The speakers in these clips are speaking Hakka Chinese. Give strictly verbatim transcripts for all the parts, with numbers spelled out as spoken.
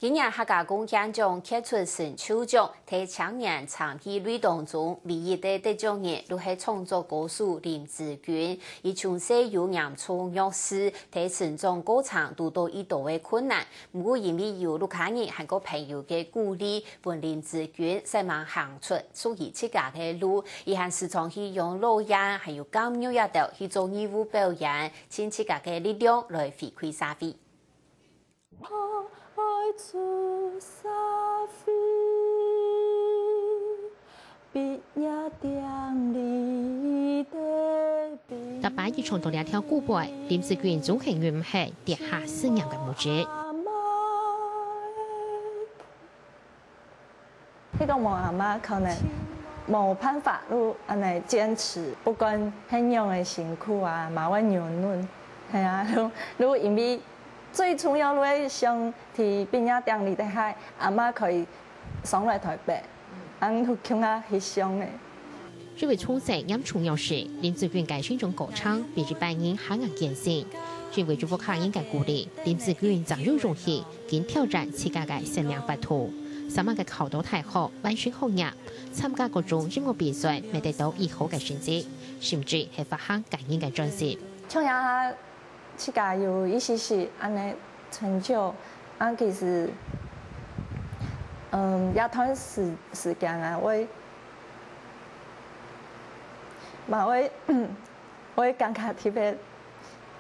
今年客家貢獻獎傑出成就獎，在青年參與類當中，唯一个得獎人就係創作歌手林子君。佢從細有嚴重弱視，在成長過程堵到已多个困難。毋過因為有屋下人還過朋友个鼓勵，分林子君煞猛行出屬於自家个路。佢還時常去養老院，還有監獄這兜去做義務表演，盡自家个力量來回饋社會。 逐擺一唱到這條鼓背，林子君總係忍毋核跌下思念个目汁。 係講無阿嬤，可能無辦法就恁樣堅持，不管係仰个辛苦啊，嘛會忍耐。係啊，就，就因為最重要就係想在畢業典禮底下，阿嬤可以上來台北，恁就共下翕相个。因為從細嚴重弱視，林子君个身障過程比一般人還較艱辛。因為有屋下人个鼓勵，林子君正有勇氣 緊挑戰自家个生命版圖。煞猛个考到大學，完成學業，參加各種音樂比賽，乜得到已好个成績，甚至係發行個人个專輯。像這下自家有一息息恁樣成就，啊，其實，嗯，這段時，時間啊，會，嘛會，會感覺特別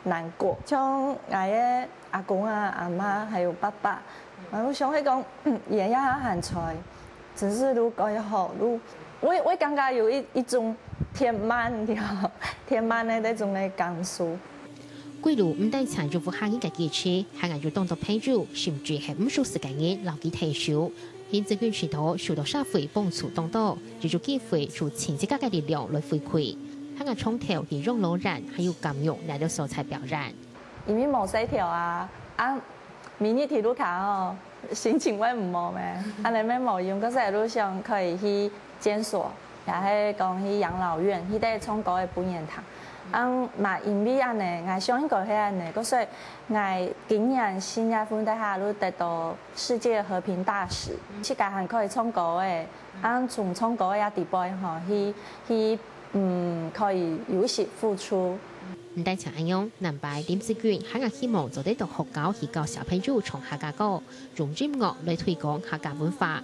難過。像𠊎个阿公啊、阿嬤還有爸爸，𠊎就想係講，嗯，佢等也還在，真係愈過愈好，愈，會，會感覺有一，一種填滿，對，填滿个那種个感受。歸路毋單淨有屋下人个支持，還有當多朋友，甚至係毋熟識个人摎佢𢯭手。 因此，佢試著受到社會幫助當多，就有機會用盡自家个力量來回饋。還有長透去養老院，還有監獄這兜所在表演。因為無細條啊，啊，每日在屋下哦，心情會毋好咩？恁樣乜無用，可是就想可以去診所，也係講去養老院，去該唱歌个表演堂。啊，嘛因為恁樣，𠊎想應該係恁樣，可是𠊎今年新年份底下就得到 世界和平大使，自家還可以唱歌誒，啊，從唱歌誒這底背吼，去，去，嗯，可以有一些付出。毋單淨恁樣，南擺林子君還有希望做得到學校去教小朋友唱客家歌，用音樂來推廣客家文化。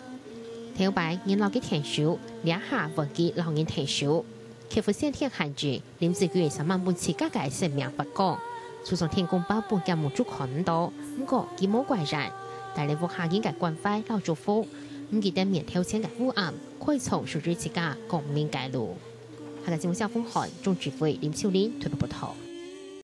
頭擺人摎佢𢯭手，這下換佢摎人𢯭手。 克服先天限制，林子君煞猛分自家个生命發光。就算天公伯伯兼目珠看毋到，毋過佢無怪人，帶領屋下人个關懷摎祝福，毋記得面頭前个烏暗，開創屬於自家光明个路。客家新聞蕭鳳翰、鍾志輝、林秀玲特別報導。